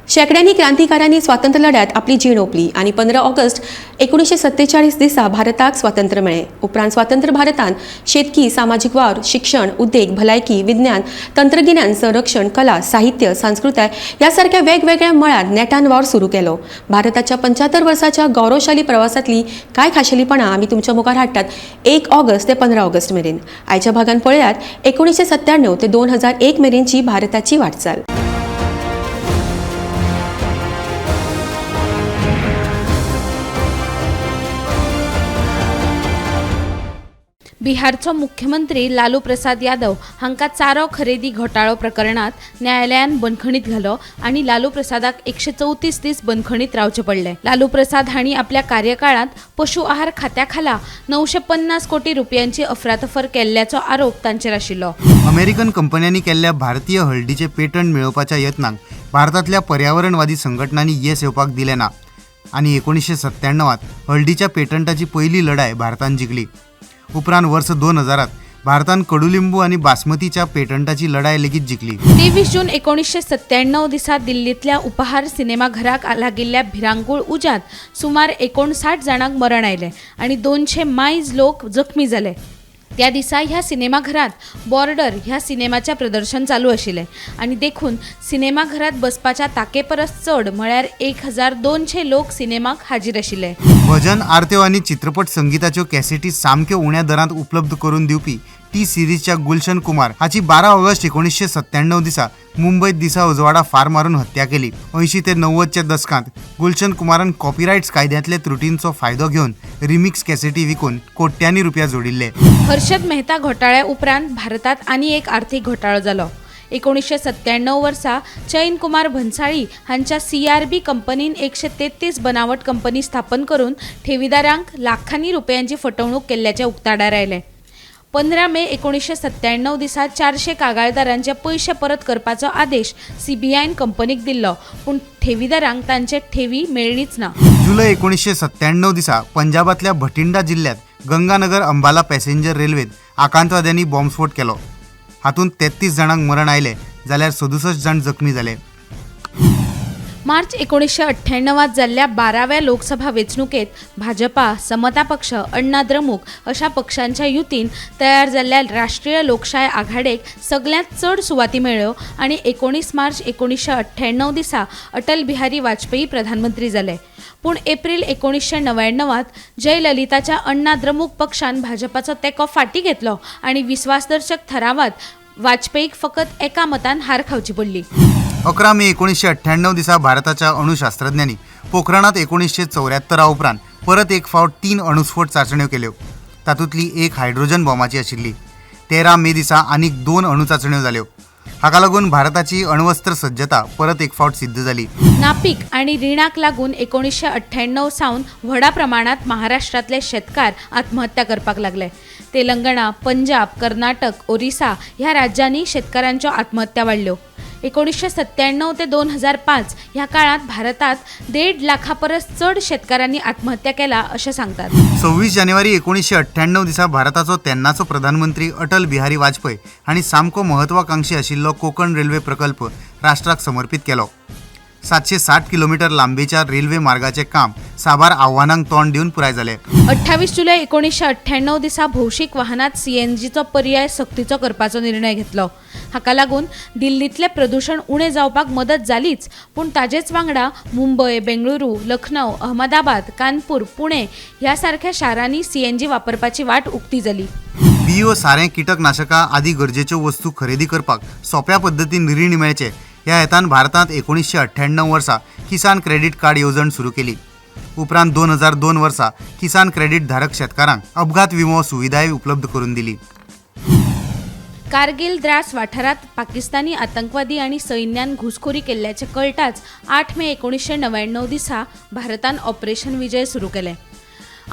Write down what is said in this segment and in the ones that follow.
शेंकड्यांनी क्रांतिकारांनी स्वातंत्र्य लढ्यात आपली जीण ओंपली आनी 15 ऑगस्ट 1947 दिसा भारताक स्वातंत्र्य मेळ्ळें. उपरांत स्वातंत्र्य भारतान शेतकी, सामाजीक वावर, शिक्षण, उद्देग, भलायकी, विज्ञान, तंत्रगिन्यान, संरक्षण, कला, साहित्य, सांस्कृताय ह्या सारक्या वेगवेगळ्या मळार नेटान वावर सुरू केलो. भारताच्या 75 वर्साच्या गौरवशाली प्रवासांतली कांय खाशेलीपणां आमी तुमच्या मुखार हाडटात 1 ऑगस्ट ते 15 ऑगस्ट मेरेन. आयच्या भागान पळयात 1997 ते 2001 मेरेनची भारताची वाटचाल. बिहारचो मुख्यमंत्री लालू प्रसाद यादव हांकां चारो खरेदी घोटाळो प्रकरणांत न्यायालयान बंदखणीत घालो आनी लालू प्रसादाक 134 दीस बंदखणीत रावचे पडले. लालू प्रसाद हांणी आपल्या कार्यकाळांत पशु आहार खात्या खाला 950 कोटी रुपयांची अफरातफर केल्ल्याचो आरोप तांचेर आशिल्लो. अमेरिकन कंपन्यांनी केल्ल्या भारतीय हळदीचे पेटंट मेळोवपाच्या यत्नांक भारतांतल्या पर्यावरणवादी संघटनांनी येस येवपाक दिलें ना आनी 1997 हळदीच्या पेटंटाची पयली लढाय भारतान जिखली. उपरांत वर्स 2000 भारतान कडुलिंबू आनी बासमतीच्या पेटंटाची लढाय लेगीत जिखली. 23 जून 1997 दिसा दिल्लींतल्या उपहार सिनेमाघराक लागिल्ल्या भिरांकूळ उज्यांत सुमार 59 जाणांक मरण आयलें आनी 200 मायज लोक जखमी जाले. त्या दिसा ह्या सिनेमाघरांत बॉर्डर ह्या सिनेमाचें प्रदर्शन चालू आशिल्लें आनी देखून सिनेमाघरांत बसपाच्या ताके परस चड म्हळ्यार 1200 लोक सिनेमाक हाजीर आशिल्ले. भजन, आरत्यो आनी चित्रपट संगिताच्यो कॅसेटी सामक्यो उण्या दरांत उपलब्ध करून दिवपी टी सिरीजच्या गुलशन कुमार हाची 12 ऑगस्ट 1997 दिसा मुंबयत दिसा उजवाडा फार मारून हत्या केली. 80 ते 90च्या दसकांत गुलशन कुमारान कॉपीरायट्स कायद्यांतले त्रुटींचो फायदो घेवन रिमिक्स कॅसेटी विकून कोट्यांनी रुपया जोडिल्ले. हर्षद मेहता घोटाळ्या उपरांत भारतांत आनी एक आर्थीक घोटाळो जालो. 1997 वर्सा चैन कुमार भन्साळी हांच्या CRB कंपनीन 133 बनावट कंपनी स्थापन करून ठेवीदारांक लाखांनी रुपयांची फटवणूक केल्ल्याचें उक्ताडार आयलें. 15 मे 1997 दिसा 400 कागाळदारांचे पयशे परत करपाचो आदेश CBIन कंपनीक दिल्लो, पूण ठेवीदारांक तांचे ठेवी मेळ्ळीच ना. जुलय 1997 दिसा पंजाबांतल्या भटिंडा जिल्ल्यांत गंगानगर अंबाला पॅसेंजर रेल्वेत आकांतवाद्यांनी बॉम्बस्फोट केलो. हातूंत 33 जाणांक मरण आयलें जाल्यार 67 जाण जखमी जाले. मार्च 1998 जाल्ल्या 12व्या लोकसभा वेंचणुकेंत भाजपा, समता पक्ष, अण्णा द्रमुक अशा पक्षांच्या युतीन तयार जाल्ल्या राष्ट्रीय लोकशाय आघाडेक सगल्यांत चड सुवाती मेळ्ळ्यो आनी 19 मार्च 1998 दिसा अटल बिहारी वाजपेयी प्रधानमंत्री जाले. पूण एप्रील 1999 जयललिताच्या अण्णा द्रमुक पक्षान भाजपाचो तेंको फाटीं घेतलो आनी विस्वासदर्शक थरावांत वाजपेयीक फकत एका मतान हार खावची पडली. 11 मे 1998 दिसा भारताच्या अणुशास्त्रज्ञांनी पोखरणांत 1974 उपरांत परत एक फावट 3 अणुस्फोट चांचण्यो केल्यो. तातूंतली एक हायड्रोजन बॉम्बाची आशिल्ली. 13 मे दिसा आनीक 2 अणुचांचण्यो जाल्यो. हाका लागून भारताची अण्वस्त्र सज्जता परत एक फावट सिद्ध जाली. नापीक आनी रिणाक लागून 1998 सावन व्हडा प्रमाणांत महाराष्ट्रांतले शेतकार आत्महत्या करपाक लागले. तेलंगणा, पंजाब, कर्नाटक, ओरिसा ह्या राज्यांनी शेतकारांच्यो आत्महत्या वाडल्यो. 1997 ते 2005 ह्या काळांत भारतांत 1.5 लाखा परस चड शेतकारांनी आत्महत्या केला अशें सांगतात. 26 जानेवारी 1998 दिसा भारताचो तेन्नाचो प्रधानमंत्री अटल बिहारी वाजपेयी हांणी सामको महत्वाकांक्षी आशिल्लो कोकण रेल्वे प्रकल्प राष्ट्राक समर्पित केलो. 760 किलोमीटर लांबीच्या रेल्वे मार्गाचें काम साबार आव्हानांक तोंड दिवन पुराय जालें. 28 जुलय 1998 दिसा भौशीक वाहनांत CNGचो पर्याय सक्तीचो करपाचो निर्णय घेतलो. हाका लागून दिल्लींतलें प्रदूशण उणें जावपाक मदत जालीच, पूण ताजेच वांगडा मुंबय, बेंगळुरू, लखनौ, अहमदाबाद, कानपूर, पुणे ह्या सारख्या शारांनी CNG वापरपाची वाट उक्ती जाली. बियो, सारें, कीटकनाशकां आदी गरजेच्यो वस्तू खरेदी करपाक सोंप्या पद्दतीन रीण मेळचें ह्या हेतान भारतांत 1998 वर्सा किसान क्रेडीट कार्ड येवजण सुरू केली. उपरांत 2002 वर्सा किसान क्रेडीट धारक शेतकारांक अपघात विमो सुविधाय उपलब्ध करून दिली. कारगिल द्रास वाठारांत पाकिस्तानी आतंकवादी आनी सैन्यान घुसखोरी केल्ल्याचें कळटाच 8 मे 1999 दिसा भारतान ऑपरेशन विजय सुरू केलें.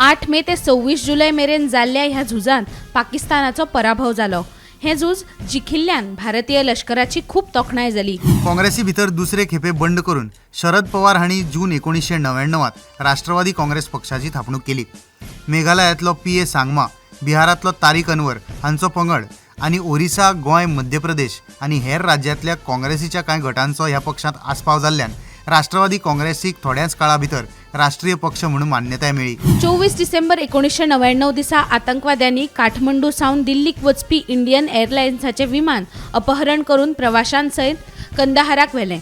8 मे ते 26 जुलय मेरेन जाल्ल्या ह्या झुजांत पाकिस्तानाचो पराभव जालो. हें झूज जिखिल्ल्यान भारतीय लश्कराची खूब तोखणाय जाली. काँग्रेसी भितर दुसरे खेपे बंड करून शरद पवार हांणी जून 1999 राष्ट्रवादी काँग्रेस पक्षाची थापणूक केली. मेघालयांतलो PA Sangma, बिहारांतलो तारीक अनवर हांचो पंगड आनी ओरिसा, गोंय, मध्य प्रदेश आनी हेर राज्यांतल्या काँग्रेसीच्या कांय गटांचो ह्या पक्षांत आस्पाव जाल्ल्यान राष्ट्रवादी काँग्रेसीक थोड्याच काळा भितर राष्ट्रीय पक्ष म्हणून मान्यताय मेळ्ळी. 24 डिसेंबर 1999 दिसा आतंकवाद्यांनी काठमांडू सावन दिल्लीक वचपी इंडियन एअरलायन्साचें विमान अपहरण करून प्रवाशांसयत कंदाहाराक व्हेलें.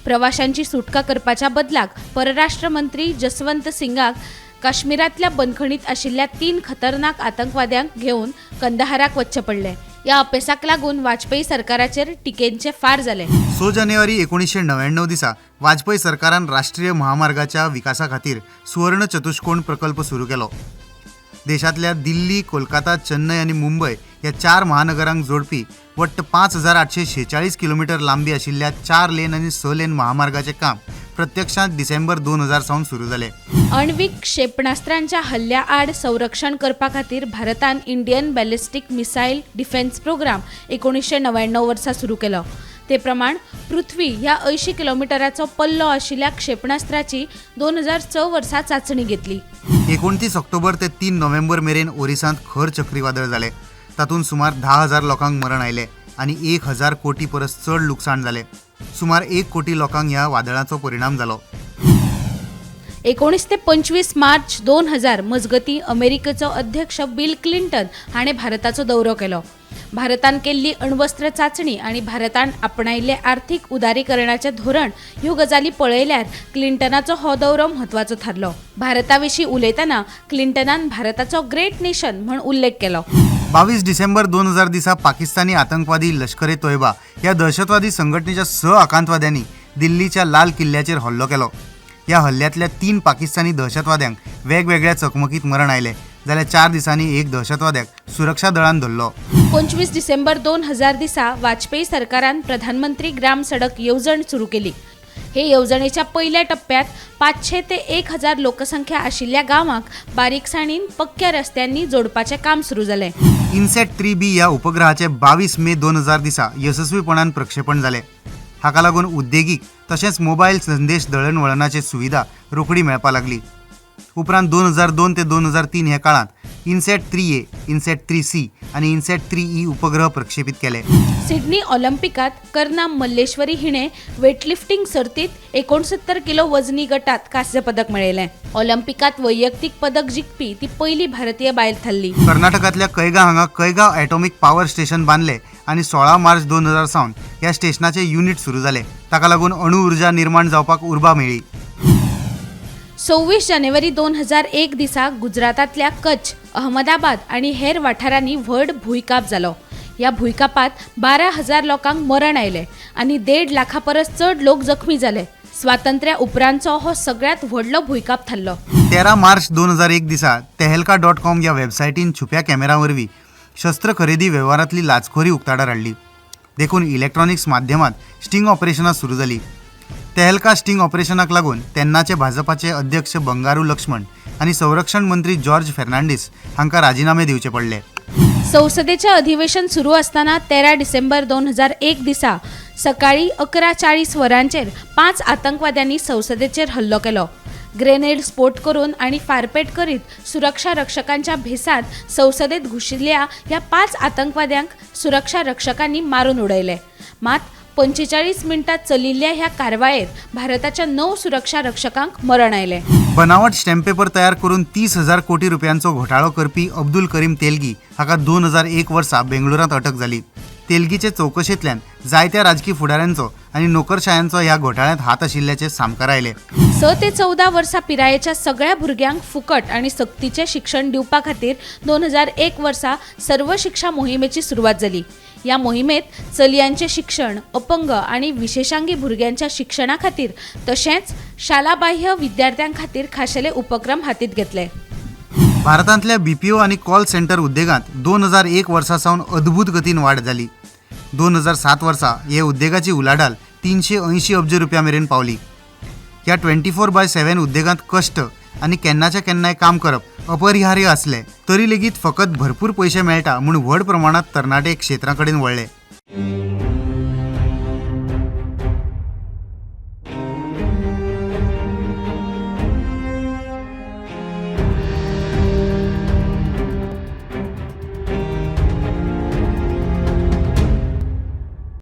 प्रवाशांची सुटका करपाच्या बदलाक परराष्ट्र मंत्री जसवंत सिंगाक काश्मीरांतल्या बंदखणीत आशिल्ल्या 3 खतरनाक आतंकवाद्यांक घेवन कंदाहाराक वचचें पडलें. ह्या अपेसाक लागून वाजपेयी सरकाराचेर टिकेंचे फार जाले. 6 जानेवारी 1999 दिसा वाजपेयी सरकारान राष्ट्रीय महामार्गाच्या विकासा खातीर सुवर्ण चतुष्कोण प्रकल्प सुरू केलो. देशांतल्या दिल्ली, कोलकाता, चेन्नय आनी मुंबय ह्या 4 महानगरांक जोडपी वट्ट 5846 किलोमिटर लांबी आशिल्ल्या 4 लेन आनी 6 लेन महामार्गाचें काम प्रत्यक्षांत डिसेंबर 2000 सावन सुरू जालें. अण्विक क्षेपणास्त्रांच्या हल्ल्या आड संरक्षण करपा खातीर भारतान Indian ballistic missile defence programme 1999 वर्सा सुरू केलो. ते प्रमाण पृथ्वी ह्या 80 किलोमिटराचो पल्लो आशिल्ल्या क्षेपणास्त्राची 2006 वर्सा चांचणी घेतली. 29 ऑक्टोबर ते 3 नोव्हेंबर मेरेन ओरिसांत खर चक्रीवादळ जालें. तातूंत सुमार 10,000 लोकांक मरण आयलें आनी 1,000 कोटी परस चड लुकसाण जालें. सुमार 1 कोटी लोकांक ह्या वादळाचो परिणाम जालो. 19 ते 25 मार्च 2000 मजगतीं अमेरिकेचो अध्यक्ष बिल क्लिंटन हाणें भारताचो दौरो केलो. भारतान केल्ली अण्वस्त्र चांचणी आनी भारतान आपणायिल्लें आर्थीक उदारीकरणाचें धोरण ह्यो गजाली पळयल्यार क्लिंटनाचो हो दौरो म्हत्वाचो थारलो. भारता विशीं उलयतना क्लिंटनान भारताचो ग्रेट नेशन म्हूण उल्लेख केलो. 22 डिसेंबर 2000 दिसा पाकिस्तानी आतंकवादी लश्कर ए तोयबा ह्या दहशतवादी संघटनेच्या 6 आकांतवाद्यांनी दिल्लीच्या लाल किल्ल्याचेर हल्लो केलो. ह्या हल्ल्यांतल्या 3 पाकिस्तानी दहशतवाद्यांक वेगवेगळ्या चकमकीत मरण आयलें, जाल्यार 4 दिसांनी एक दहशतवाद्याक सुरक्षा दळान धरलो. 25 डिसेंबर 2000 दिसा वाजपेयी सरकारान प्रधानमंत्री ग्राम सडक येवजण सुरू केली. हे येवजणेच्या पयल्या टप्प्यात 500 ते 1000 लोकसंख्या आशिल्ल्या गांवांक बारीकसाणीन पक्क्या रस्त्यांनी जोडपाचें काम सुरू जालें. इनसॅट 3B ह्या उपग्रहाचें 22 मे 2000 दिसा यशस्वीपणान प्रक्षेपण जालें. हाका लागून उद्देगीक तशेंच मोबायल संदेश दळणवळणाची सुविधा रोखडी मेळपाक लागली. उपरांत 2002 ते 2003 ह्या काळांत इनसॅट 3A, INSAT 3C आनी इनसॅट 3E उपग्रह प्रक्षेपीत केले. सिडनी ऑलिम्पिकात कर्नाम मल्लेश्वरी हिणे वेटलिफ्टिंग सर्तीत 69 किलो वजनी गटात कांस्य पदक मेळयलें. ऑलिम्पिकात वैयक्तीक पदक जिखपी ती पयली भारतीय बायल थारली. कर्नाटकांतल्या कैगा हांगा कैगा एटॉमिक पॉवर स्टेशन बांदले आनी 16 मार्च 2000 सावन ह्या स्टेशनाचे युनिट सुरू जाले. ताका लागून अणु ऊर्जा निर्माण जावपाक उर्बा मेळ्ळी. 26 जानेवारी 2001 दिसा गुजरातांतल्या कच्छ, अहमदाबाद आनी हेर वाठारांनी व्हड भुंयकांप जालो. ह्या भुंयकांपात 12,000 लोकांक मरण आयलें आनी 1.5 लाखा परस चड लोक जखमी जाले. स्वातंत्र्या उपरांतचो हो सगळ्यांत व्हडलो भुंयकांप थारलो. 13 मार्च 2001 दिसा tehelka.com ह्या वेबसायटीन छुप्या कॅमेरा वरवीं शस्त्र खरेदी वेव्हारांतली लाचखोरी उक्ताडार हाडली. देखून इलेक्ट्रॉनिक्स माध्यमांत स्टिंग ऑपरेशनां सुरू जाली. तेहलका स्टिंग ऑपरेशनाक लागून तेन्नाचे भाजपाचे अध्यक्ष बंगारू लक्ष्मण आनी संरक्षण मंत्री जॉर्ज फेर्नांडीस हांकां राजिनामे दिवचे पडले. संसदेचें अधिवेशन सुरू आसतना 13 डिसेंबर 2001 दिसा सकाळीं 11:40 वरांचेर 5 आतंकवाद्यांनी संसदेचेर हल्लो केलो. ग्रेनेड स्फोट करून आनी फारपेट करीत सुरक्षा रक्षकांच्या भेसांत संसदेत घुशिल्ल्या ह्या 5 आतंकवाद्यांक सुरक्षा रक्षकांनी मारून उडयले. मात 45 मिनटां चलिल्ल्या ह्या कारवायेत भारताच्या 9 सुरक्षा रक्षकांक मरण आयलें. बनावट स्टॅम्प पेपर तयार करून 30,000 कोटी रुपयांचो घोटाळो करपी अब्दुल करीम तेलगी हाका 2001 वर्सा बेंगळुरांत अटक जाली. तेलगीचे चवकशेंतल्यान जायत्या राजकी फुडाऱ्यांचो आनी नोकरशायांचो ह्या घोटाळ्यांत हात आशिल्ल्याचें सामकार आयलें. 6 ते 14 वर्सां पिरायेच्या सगळ्या भुरग्यांक फुकट आनी सक्तीचें शिक्षण दिवपा खातीर 2001 वर्सा सर्व शिक्षा मोहिमेची सुरवात जाली. ह्या मोहिमेत चलयांचें शिक्षण, अपंग आनी विशेशांगी भुरग्यांच्या शिक्षणा खातीर तशेंच शालाबाह्य विद्यार्थ्यां खातीर खाशेले उपक्रम हातींत घेतले. भारतांतल्या BPO आनी कॉल सेंटर उद्देगांत 2001 वर्सा सावन अद्भुत गतीन वाड जाली. 2007 वर्सा हे उद्देगाची उलाढाल 380 अब्ज रुपया मेरेन पावली. ह्या 24/7 उद्देगांत कश्ट आनी केन्नाच्या केन्नाय काम करप अपरिहार्य आसलें तरी लेगीत फकत भरपूर पयशे मेळटा म्हूण व्हड प्रमाणांत तरणाटे क्षेत्रा कडेन वळ्ळे.